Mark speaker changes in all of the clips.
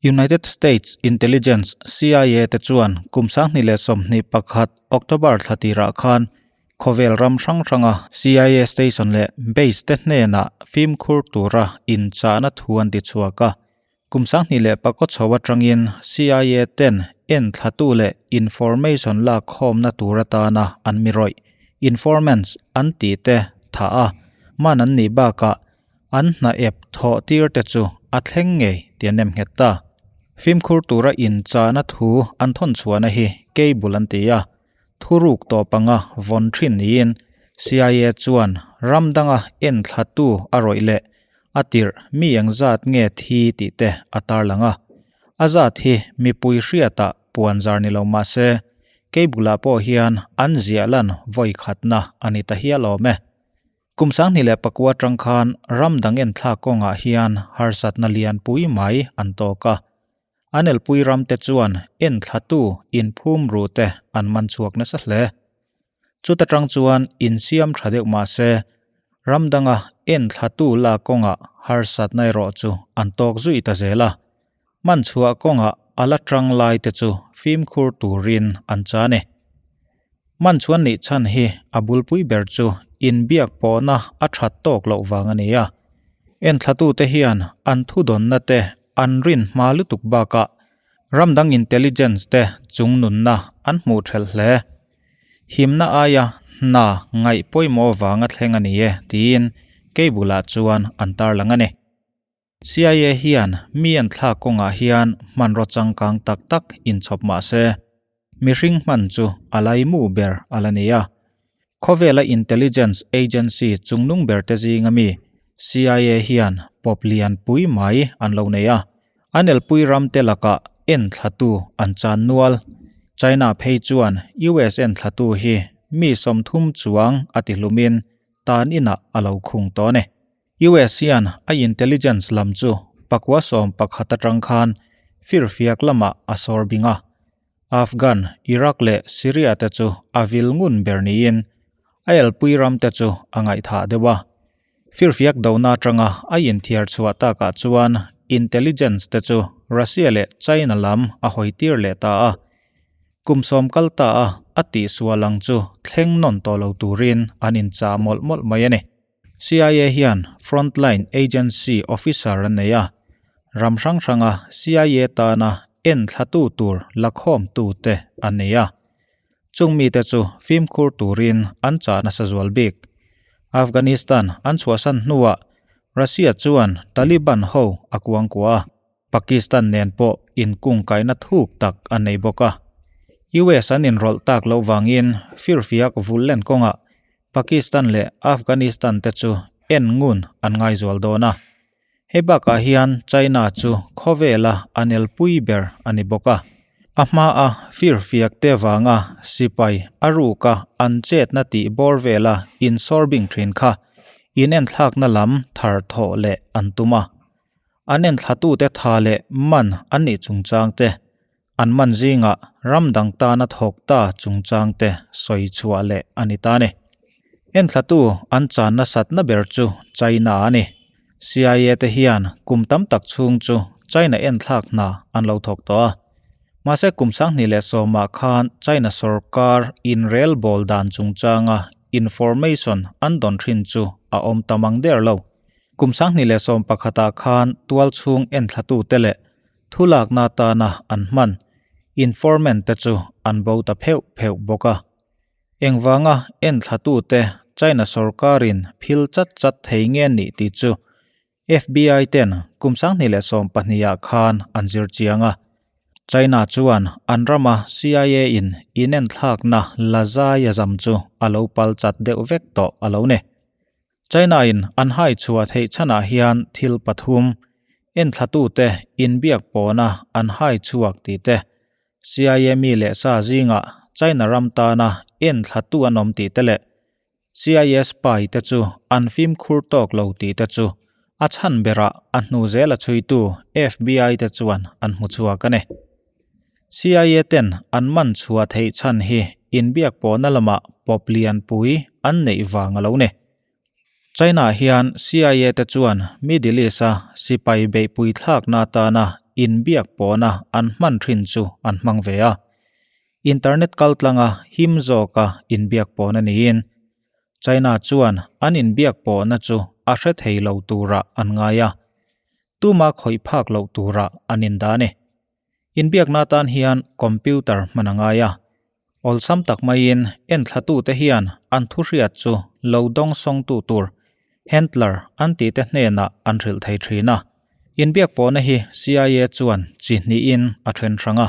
Speaker 1: United States Intelligence, CIA, te chuan kum 2021 October thla tirah khan khawvel ram hrang hranga CIA station leh base te hnenah fimkhur tura inchahna thu an ti chhuak a. Kum 2004 chho atangin CIA ten en thlatu leh information lak khawmna tur atana an mi rawih, informants, an tih te thah a, man an nih bakah An hna ep thawh tir te chu a thleng ngei ti a nem nghet ta. Fimkhur tura inchahna thu an thawn chhuahna hi cable an ti a, thuruk tawp anga vawn thin niin CIA chuan ram danga enthlatu a rawih leh a tirh mi engzat nge thi tih te a tarlang a. A zat hi mipui hriatah puan zar ni lo mah se cable ah pawh hian an ziah lan vawi khatna a ni ta hial awm e. Kum 2009 atang khan ram dang enthlak kawngah hian harsatna lianpui mai an tawk a. An elpui ramte chuan enthlatu inphum ru te an man chhuak nasa hle. Chuta tang chuan insiam tha deuh mah se, ram danga enthlatu lak kawngah harsatna erawh chu an tawk zui ta zel a. Man chhuah kawngah a la tang lai te chu fimkhur turin an cha a ni. Man chuan nih chhan hi a bulpui ber chu inbiak pawhna a that tawk loh vang a ni a. Enthlatute hian an thudawnna te an rin hma lutuk bakah ram dang intelligence te chungnunna an hmuh thelh hle. Himna aia hna ngaih pawimawh vanga thleng a ni e tiin cable-ah chuan an tarlang a ni. CIA hian mi an thlak kawngah hian hmanraw changkang tak tak inchhawp mah se, mihring hman chu a laimu ber a la ni a. Khawvela intelligence agency chungnung ber te zinga mi CIA hian pawp lian pui mai an lo nei a. An elpui ram te lakah enthlatu an chan nual. China phei chuan US enthlatu hi mi 30 chuang a tihlumin tan inah a lo khung tawh a ni. US hian a intelligence lam chu pakua 11 atang khan firfiak lamah a sawr bing a. Afghan, Iraq leh Syria te chu a vil ngun ber niin a elpui ram te chu a ngaihthah deuh a. Firfiak dona atanga a inthiar chhuah takah chuan intelligence te chu Russia leh China lam a hawi tir leh ta a. Kum 10 kal ta a a tihsual ang chu thleng nawn tawh lo turin an inchah mawlh mawlh mai a ni. CIA hian Frontline Agency Officer a nei a, ram hrang hranga CIA tana enthlatu tur lakhawmtute a nei a. Chung mite chu fimkhur turin an chah nasa zual bik. Afghanistan an chhuahsan hnuah Russia chuan Taliban ho a kuangkuah a, Pakistan nen pawh inkungkaihna thuk tak a nei bawk a. US an inrawlh tak loh vangin firfiak vullen kawngah Pakistan leh Afghanistan te chu en ngun an ngaizual dawn a. Hei bakah hian China chu khawvela a nelpui ber a ni bawk a. A hmaa firfiak te vanga sipai a ruka an chetna tih bawr vela insawrbing thin kha inenthlakna lam thar thawh leh an tum a. An enthlatute tha leh man an nih chungchang te, An man zingah ram dang tana thawk ta chungchang te sawi chhuah leh a ni ta a ni. Enthlatu an chan nasatna ber chu China a ni. CIA te hian kum tam tak chhung chu China enthlak hna an lo thawk tawh a. Mahse kum 2010 ah khan China sorkar inrelbawl dan chungchanga information an dawn thin chu a awm tam ang der lo. Kum 2011 ah khan tualchhung enthlatu te leh Thulakna atana an hman informant te chu an bo ta pheuh pheuh bawk a. Engvanga enthlatute China sorkarin phil chat chat thei nge nih tih chu FBI ten kum 2012 ah khan an zir chiang a. China chuan an rama CIA in inenthlakna la zai a zam chu a lo pal chat deuh vek tawh a lo ni. China in an hai chhuah theih chhanah hian thil pathum, enthlatute inbiak pawhna an hai chhuak tih te, CIA mi leh sa zingah China ram tana enthlatu an awm tih te leh CIA spy te chu an fimkhur tawk lo tih te chu a chhan berah a hnu zel a chhuitu FBI te chuan an hmu chhuak a ni. CIA ten an man chhuah theih chhan hi inbiak pawhna lamah pawp lianpui an neih vang a lo ni. China hian CIA te chuan Middle East-a sipai beihpui thlakna atana inbiak pawhna an hman thin chu an hmang ve a. Internet kaltlanga him zawka inbiak pawhna niin China chuan an inbiak pawhna chu a hre thei lo turah an ngai a, tuma khawih phak loh turah an indah a ni. Inbiakna atan hian computer hman a ngai a, awlsam tak maiin enthlatute hian an thuhriat chu lo dawngsawngtu tur handler an tihte hnenah an hrilh thei thin a. Inbiak pawhna hi CIA chuan chi hnihin a then hrang a,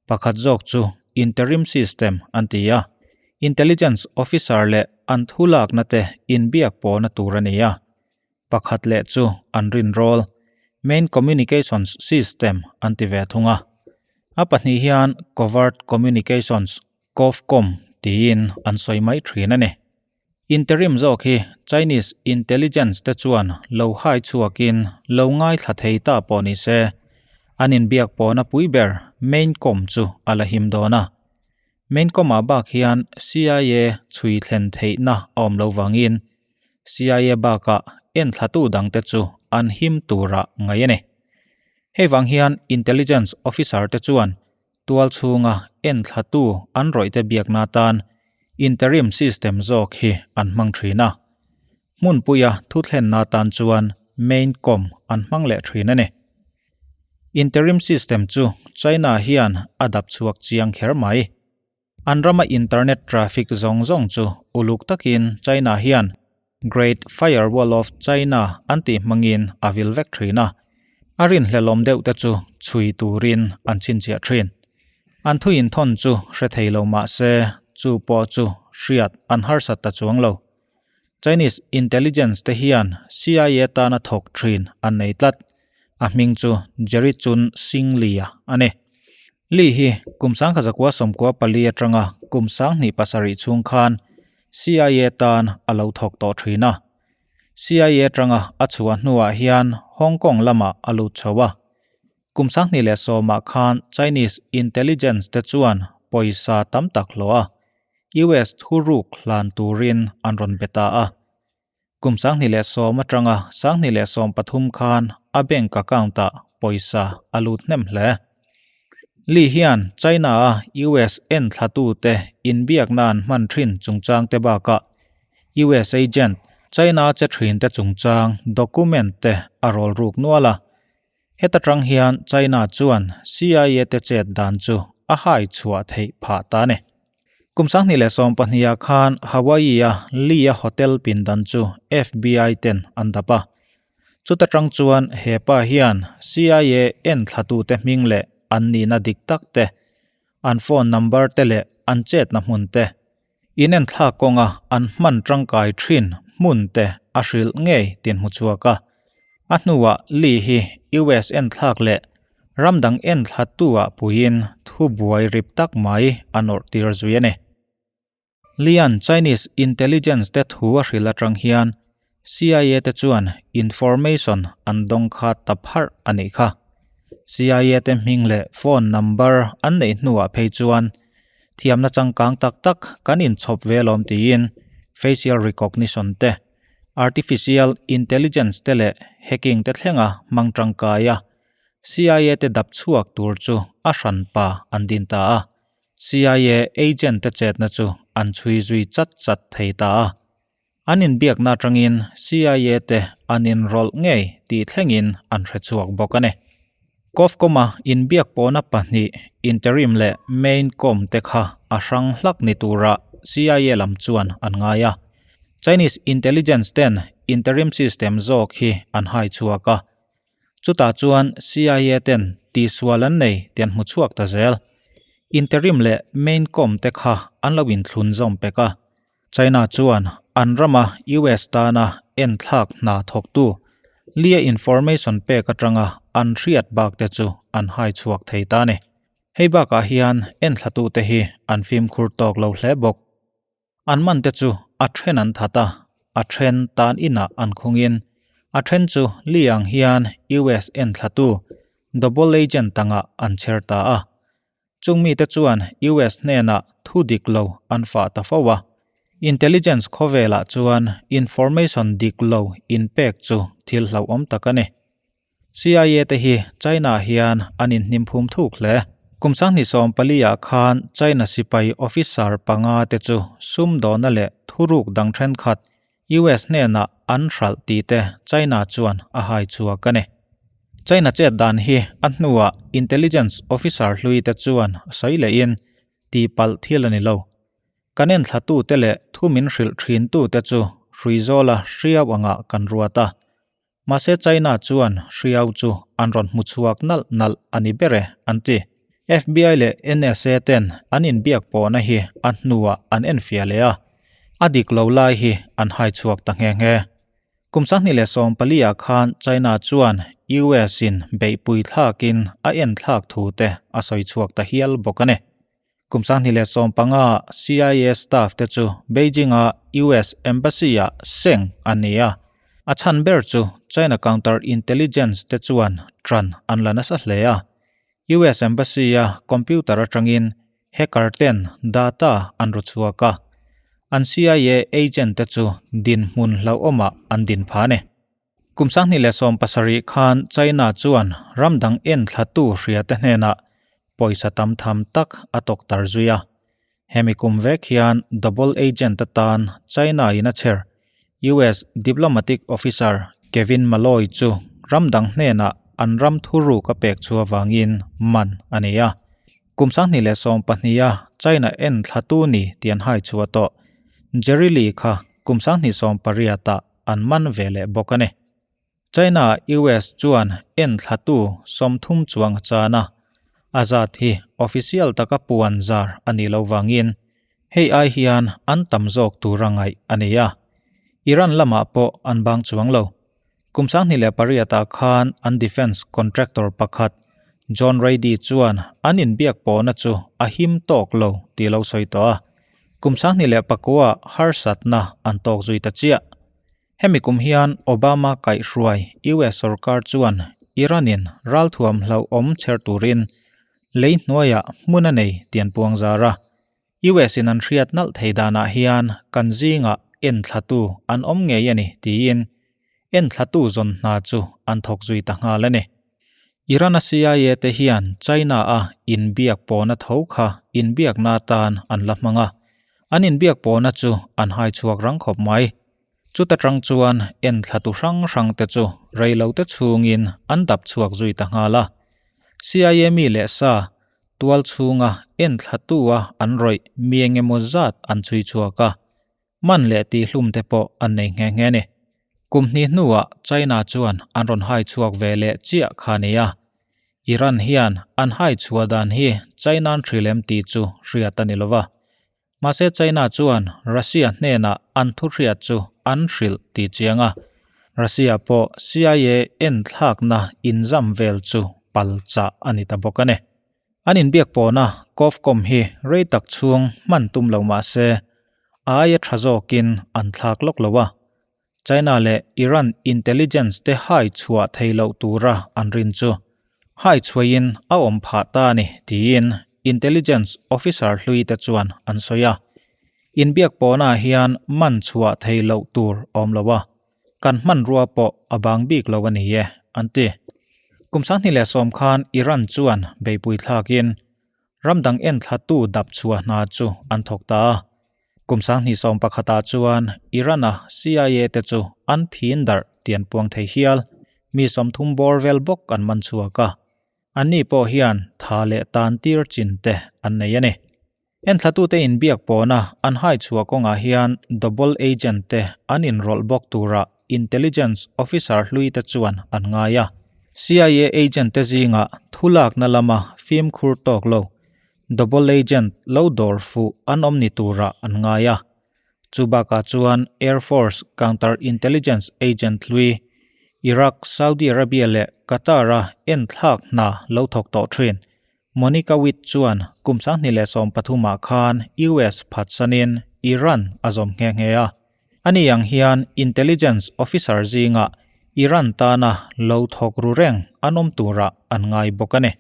Speaker 1: pakhat zawk chu interim system an ti a, intelligence officer leh an thulakna te inbiak pawhna tur a ni a. Pakhat leh chu an rinrawl, Main Communications System an ti ve thung a. A pahnih hian Covert Communications, CovCom, tiin an sawi mai thin a ni. Interim zawk hi Chinese intelligence te chuan lo hai chhuakin lo ngaithla thei ta pawh ni se, an inbiak pawhna pui ber Main Com chu a la him dawn a. Main Com-ah bak hian CIA chhui thlen theihna a awm lo vangin CIA bakah enthlatu dangte chu an him turah ngaih a ni. Hei vang hian Intelligence Officer te chuan tual chhunga enthlatu an rawihte biakna atan interim system zawk hi an hmang thin a. Hmunpuia thuthlenna atan chuan main com an hmang leh thin a ni. Interim system chu China hian a dap chhuak chiang kher mai. An rama internet traffic zawng zawng chu uluk takin China hian Great Firewall of China an tih hmangin a vil vek thin a, a rinhlelawm deuh te chu chhui turin an chhinchhiah thin. An thu inthawn chu hre thei lo mah se chu pawh chu hriat an harsat ta chuang lo. Chinese intelligence te hian CIA tana thawk thin an nei tlat. A hming chu Jerry Chun Sing Lee-a a ni. Lee hi kum 1994 atanga kum 2007 chhung khan CIA tan a lo thawk tawh thin a. CIA atanga a chhuah hnuah hian Hong Kong lamah a lut chho a. Kum 2010 khan Chinese intelligence te chuan pawisa tam tak hlawh a, US thuruk hlan turin an rawn be ta a. Kum 2010 atanga 2013 khan a bank account-ah pawisa a lut hnem hle. Li hian China-a US enthlatute inbiakna an hman thin chungchangte bakah US agent China-a che thinte chungchang document te a rawl ruk nual a. Heta tang hian China chuan CIA te chet dan chu a hai chhuah theih phah ta a ni. Kum 2012 ah khan Hawaii-a Lee-a hotel pindan chu FBI ten an dap a. Chuta tang chuan he pa hian CIA enthlatute hming leh an nihna dik tak te, an phone number te leh an chetna hmun te, Inenthlak kawnga an hman tangkai thin hmun te a hrilh ngei tin hmu chhuak a. A hnuah Lee hi US enthlak leh ram dang enthlatu-ah puiin thubuai rip tak mai a nawrh tir zui a ni. Lee-a'n Chinese intelligence te thu a hrilh atang hian CIA te chuan information an dawng kha ta pharh a nih kha. CIA te hming leh phone number an neih hnuah phei chuan thiamna changkang tak tak kan inchhawp ve alawm tiin facial recognition te, artificial intelligence te leh hacking te thlenga hmang tangkai a CIA te dap chhuak tur chu a hranpa an din ta a. CIA agent te chetna chu an chhui zui chat chat thei ta a. An inbiakna atangin CIA te an inrawlh ngei tih thlengin an hre chhuak bawk a ni. Cofcom-a inbiak pawhna pahnih, Interim leh Main Com te kha a hrang hlak ni tura CIA lam chuan an ngai a. Chinese intelligence ten interim system zawk hi an hai chhuak a. Chutah chuan CIA ten tihsual an nei tih an hmu chhuak ta zel. Interim leh Main Com te kha an lo inthlun zawm pek a. China chuan an rama US tana enthlak hna thawktu Lia information pek atanga an hriat bak te chu an hai chhuak thei ta a ni. Hei bakah hian enthlatute hi an fimkhur tawk lo hle bawk. An man te chu a then an that a, a then tan inah an khungin a then chu Li ang hian US enthlatu double agent tangah an chher ta a. Chung mite chuan US hnenah thu dik lo an fah ta fo a. Intelligence khawvelah chuan information dik lo inpek chu thil hlauhawm tak a ni. CIA te hi China hian an inhnim phum thuk hle. Kum 2014 ah khan China sipai officer panga te chu sumdawna leh thuruk dang thenkhat US hnenah an hralh tih te China chuan a hai chhuak a ni. China chet dan hi a hnuah intelligence officer hlui te chuan sawi lehin tihpalh thil a ni lo. Kan enthlatute leh thu min hrilh thintute chu hruizawla hriau angah kan ruat a. Mahse China chuan hriau chu an rawn hmu chhuak nalh nalh a ni ber e, an ti. FBI leh NSA ten an inbiak pawhna hi a hnuah an enfiah leh a, a dik lo lai hi an hai chhuak ta nghe nghe. Kum 2014 ah khan China chuan US in beihpui thlakin a enthlak thu te a sawi chhuak ta hial bawk a ni. Kum 2015 CIA staff te chu Beijing-a US Embassy-ah seng an ni a, a chhan ber chu China counter intelligence te chuan ṭan an la nasa hle a. US Embassy-a computer aṭangin hacker ten data an ru chhuak a, an CIA agent te chu dinhmun hlauhawmah an din phah a ni. Kum 2017 khan China chuan ram dang enthlatu hriate hnenah pawisa tam tham tak a tawk tar zui a. Hemi kum vek hian double agent atan China in a chher US diplomatic officer Kevin Malloy chu ram dang hnenah an ram thuruk a pek chu avangin man a ni a. Kum 2012 a China enthlatu ni tih an hai chhuah tawh Jerry Li kha kum 2018 ah an man ve leh bawk a ni. China US chuan enthlatu 30 chuang a chan a, a zat hi official taka puan zar a nih loh vangin hei ai hian an tam zawk tura ngaih a ni a. Iran lamah pawh an bang chuang lo. Kum 2008 ah khan an defence contractor pakhat John Reidy chuan an inbiak pawhna chu a him tawk lo tih lo sawi tawh a. Kum 2009 harsatna an tawk zui ta chiah. Hemi kum hian Obama kaihhruai US sorkar chuan Iran-in ralthuam hlauhawm chher turin lei hnuaiah hmun a nei tih an puang zar a. US-in an hriat nalh thei danah hian kan zingah enthlatu an awm ngei a ni tiin enthlatu zawn hna chu an thawk zui ta nghal a ni. Iran-a CIA te hian China-a inbiak pawhna tho kha inbiakna atan an la hmang a, an inbiak pawhna chu an hai chhuak rang khawp mai. Chuta tang chuan enthlatu hrang hrang te chu reilote chhungin an dap chhuak zui ta nghal a. CIA mi leh sa tual chhunga enthlatua an rawih mi engemaw zat an chhui chhuak a, man leh tihhlum te pawh an nei nghe nghe a ni. Kum hnih hnuah China chuan an rawn hai chhuak ve leh chiah kha a ni a. Iran hian an hai chhuah dan hi China-n hrilem tih chu hriat a ni lova. Mahse China chuan Russia hnenah an thuhriat chu an hrilh tih chiang a. Russia pawh CIA enthlakna inzam vel chu pal chah a ni ta bawk a ni. An inbiak pawhna Cofcom hi rei tak chhung hman tum lo mah se, a aia tha zawkin an thlak lawk lo a. China leh Iran intelligence te hai chhuah thei loh tura an rin chu hai chhuahin a awm phah ta a ni tiin intelligence officer hlui te chuan an sawi a. Inbiak pawhnaah hian man chhuah thei loh tur awm lo a. Kan hmanrua pawh a bang bik lo a ni e, an ti. Kum 2010 khan Iran chuan beipui thlakin ram dang enthlatu dap chhuah hna chu an thawk ta a. Kum 2011 ah chuan Iran-a CIA te chu an phin darh tih an puang thei hial. Mi 30 bawr vel bawk an man chhuak a. Anni pawh hian tha leh tan tir chin te an nei a ni. Enthlatute inbiak pawhna an hai chhuah kawngah hian double agent te an inrawlh bawk tura intelligence officer hlui te chuan an ngai a. CIA agent te zingah thulakna lama fimkhur tawk lo double agent lo dawr fuh an awm ni turah an ngai a. Chu bakah chuan Air Force counter intelligence agent hlui Iraq, Saudi Arabia leh Qatar-a enthlak hna lo thawk tawh thin Monica Witt chuan kum 2013 ah khan US phatsanin Iran a zawm nghe nghe a. Ani ang hian intelligence officer zingah Iran tana lo thawk ru reng an awm turah an ngai bawk a ni.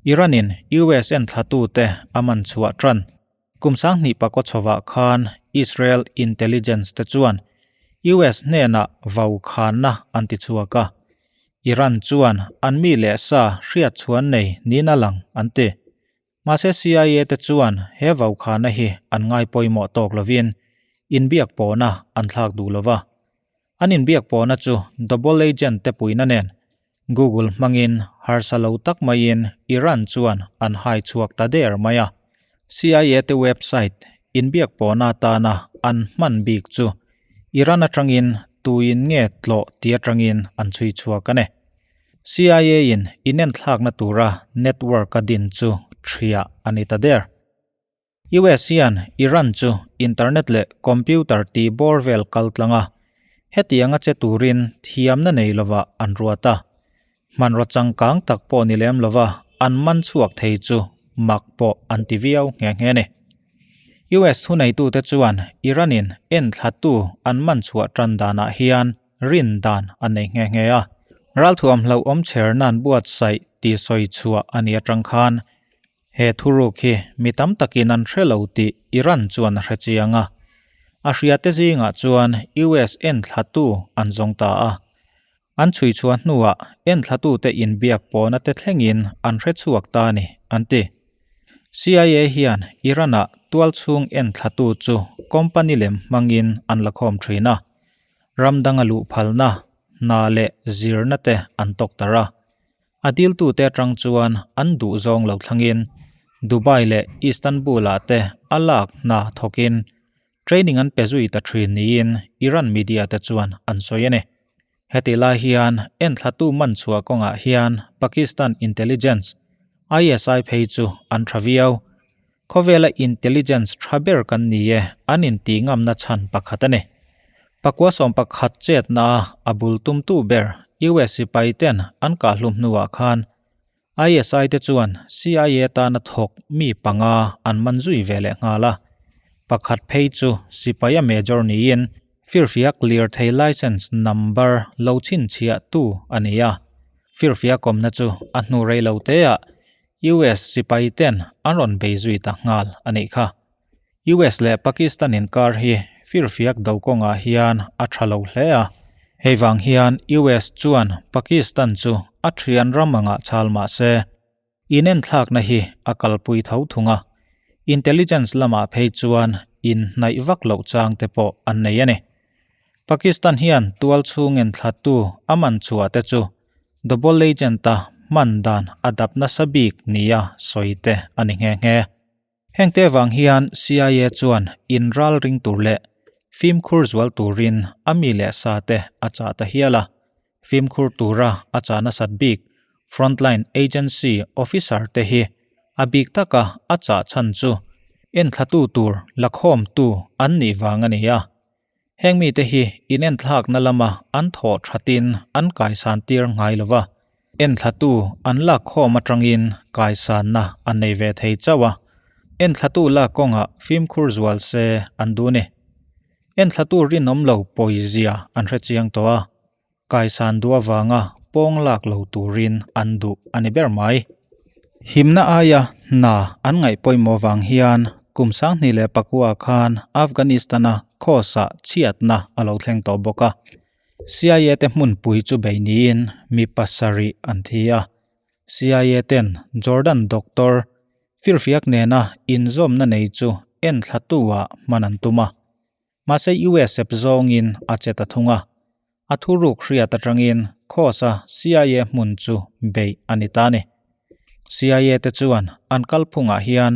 Speaker 1: Iran-in US enthlatute a man chhuah tan. Kum 2004 chhovah khan Israel intelligence te chuan US hnenah vau khanna an ti chhuak a. Iran chuan an mi leh sa hriat chhuan nei niin a lang an ti. Mahse CIA te chuan he vaukhana hi an ngai pawimawh tawk lovin inbiak pawhna an thlak duh lova. An inbiak pawhna chu double agent te puihna nen Google hmangin harsa lo tak maiin Iran chuan an hai chhuak ta der mai a. CIA te website inbiak pawhna atana an hman bik chu Iran atangin tuin nge tlawh tih atangin an chhui chhuak a ni. CIA in inenthlakna tura network a din chu thiah a ni ta der. US hian Iran chu internet leh computer tih bawr vel kal tlang a, hetianga che turin thiamna nei lova an ruat a. Hmanraw changkang tak pawh ni lem lova an man chhuak thei chu mak pawh an ti viau nghe nghe a ni. US thuneitute chuan Iran-in enthlatu an man chhuah tan danah hian rin dan a nei nghe nghe a. Ralthuam hlauhawm chherna'n buatsaih tih sawi chhuah a nih atang khan He thuruk hi mi tam takin an hre lo tih Iran chuan a hre chiang a. A hriate zingah chuan US enthlatu an zawng ta a. An chhui chhuah hnuah enthlatute inbiak pawhna te thlengin an hre chhuak ta a ni, an ti. CIA hian Iran-ah tualchhung enthlatu chu company lem hmangin an la khawm thin a. Ram danga luh phalna, hna leh zirna te an tawk tar a. A diltute atang chuan an duh zawng lo thlangin Dubai leh Istanbul-ah te a lak hna thawkin training an pe zui ta thin niin Iran media te chuan an sawi a ni. Heti lai hian enthlatu man chhuah kawngah hian Pakistan intelligence, ISI phei chu an tha viau. Khawvela intelligence tha ber kan ni e an intih ngamna chhan pakhat a ni. Pakua 11 chetna a a bul tumtu ber US sipai ten an kahhlum hnuah khan ISI te chuan CIA tana thawk mi panga an man zui ve leh nghal a. Pakhat phei chu sipai a major niin firfiak lirthei license number lo chhinchhiah tu a ni a. Firfiak awmna chu a hnu rei lo teah US sipai ten an rawn bei zui ta nghal a nih kha. US leh Pakistan inkar hi firfiak do kawngah hian a tha lo hle a. Hei vang hian US chuan Pakistan chu a thian ram angah chhal mah se, inenthlakna hi a kalpui tho thung a. Intelligence lamah phei chuan inhnaih vak loh chang te pawh an nei a ni. Pakistan hian tual chhung enthlatu a man chhuah te chu Double agent-a hman dan a dap nasa bik nia sawi te a ni nghe nghe. Hengte vang hian CIA chuan inral ring tur leh fimkhur zual turin a mi leh sa te a chah ta hial a. Fimkhur tura a chah nasat bik Frontline Agency officer te hi a bik taka a chah chhan chu enthlatu tur lakhawmtu an nih vang a ni a. Heng mite hi inenthlakna lama an thawh thatin an kaisan tir ngai lo va, enthlatu an lak khawm atangin kaisanna an nei ve thei chauh a, enthlatu lak kawngah fimkhur zual se an duh a ni. Enthlatu rinawm lo pawizia an hre chiang tawh a, kaisan duh avanga pawng lak lo turin an duh a ni ber mai. Himna aia hna an ngaih pawimawh vang hian kum 2009 khan Afghanistan-a Khost-ah chhiatna a lo thleng tawh bawk a. CIA te hmunpui chu bei niin mi pasarih an thi a. CIA ten Jordan doctor firfiak nena inzawmna nei chu enthlatu-ah hman an tum a. Mahse US ep zawngin a che ta thung a, a thuruk hriat atangin Khost-a CIA hmun chu beih a ni ta a ni. CIA te chuan an kalphungah hian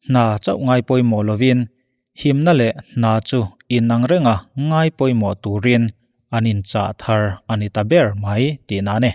Speaker 1: hna chauh ngai pawimawh lovin himna leh hna chu inang renga ngai pawimawh turin an inchah thar a ni ta ber mai tihna a ni.